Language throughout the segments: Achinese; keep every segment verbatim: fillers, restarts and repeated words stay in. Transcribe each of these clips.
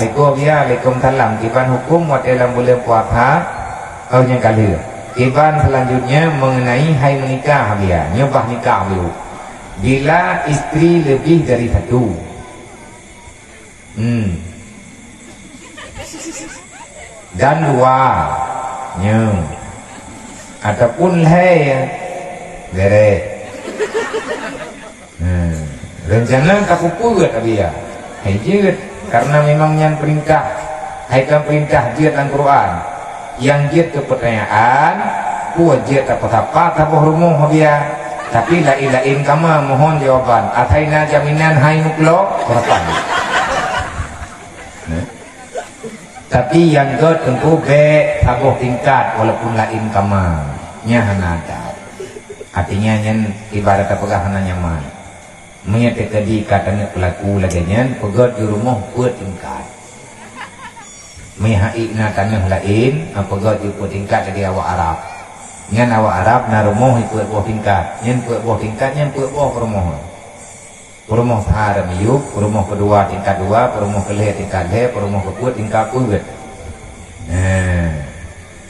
Assalamualaikum, ya, waalaikumsalam. Kiban huköm watèe lam buleuen puasa, oh, nyang ka lheueh. Kiban selanjutnya mengenai hai menikah, ya. Nyoe bah nikah dulu. Bila istri lebih dari satu. Hmm. Dan dua. Nyoe. Ataupun lhèe, ya. Bèrèh. Hmm. Rencana ka peupeuet, Abiya. Hai jeuet, karena memang nyan peurintah. Hai kan peurintah jeuet lam Quran. Nyang jeuet keu peutanyaan, peue jeuet tapeusapat saboh rumoh, Abiya. Tapi laén-laén kama mohon jawaban. Asai na jaminan hai muklo, peurapan. Nah. Tapi nyang gèt teungku bèk saboh tingkat walaupun laén kama. Nyan hana adab. Artinya nyan ibarat tapeugah hana nyaman. Meunyoe teukeudi ka taneuk peulaku lagèe nyan, peugèt di rumoh peuet tingkat. Meunyoe hana taneuh laén, peugèt di peuet tingkat lagèe awak Arab. Nyan awak Arab na rumoh peuet boh tingkat. Nyan peuet boh tingkat, nyan peuet boh peurumoh. Peurumoh sa lam miyueb, peurumoh keudua tingkat dua, peurumoh keulhèe tingkat lhèe, peurumoh keupeuet tingkat peuet. Nah,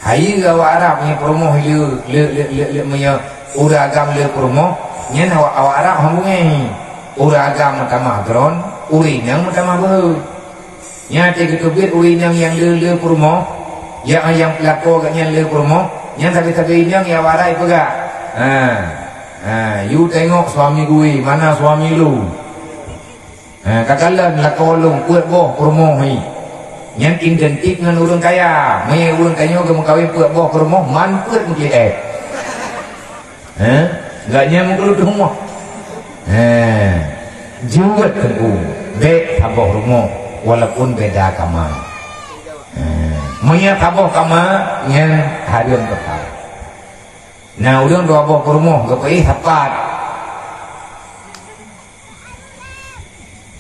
hai awak Arab nyan peurumoh le, le, le, le, le, meunyoe ureueng agam le peurumoh, nyan awak, awak Arab hana beungèh. Ureueng agam meutamah droen, ureueng inong meutamah beuhe. Nyan teuh geuteubiet ureueng inong nyang le, le peurumoh, nyang, nyang peulaku gobnyan le peurumoh, nyan sabe-sabe inong nyang awak Arab peugah. Ha. Ha, "You tengok suami gue, mana suami lu?" Ha, ka kalon lakoe lôn peuet boh peurumoh nyan. Nyan identik ngon ureueng kaya. Meunyoe ureueng tanyoe geumeukawen peuet boh peurumoh, man peuet meucit èk. Ha? Gobnyan meukeuleuh teuma. Ha. Jeuet teungku, bèk saboh rumoh, walaupun beda kama. Ha. Meunyoe saboh kama, nyan hareuem teuka. Na ureueng dua boh peurumoh geupeuéh sapat.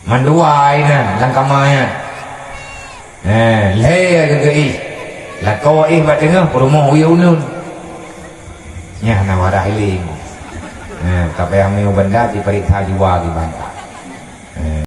Mandua inan lam kama nyan. Eh, lhèe geupeuéh. Lakoe éh bak teungoh peurumoh uyeueng uneun. Nyan hana wadah ileng. Eh, ka payah meunyoe banda diperiksa jiwa di banda. Eh.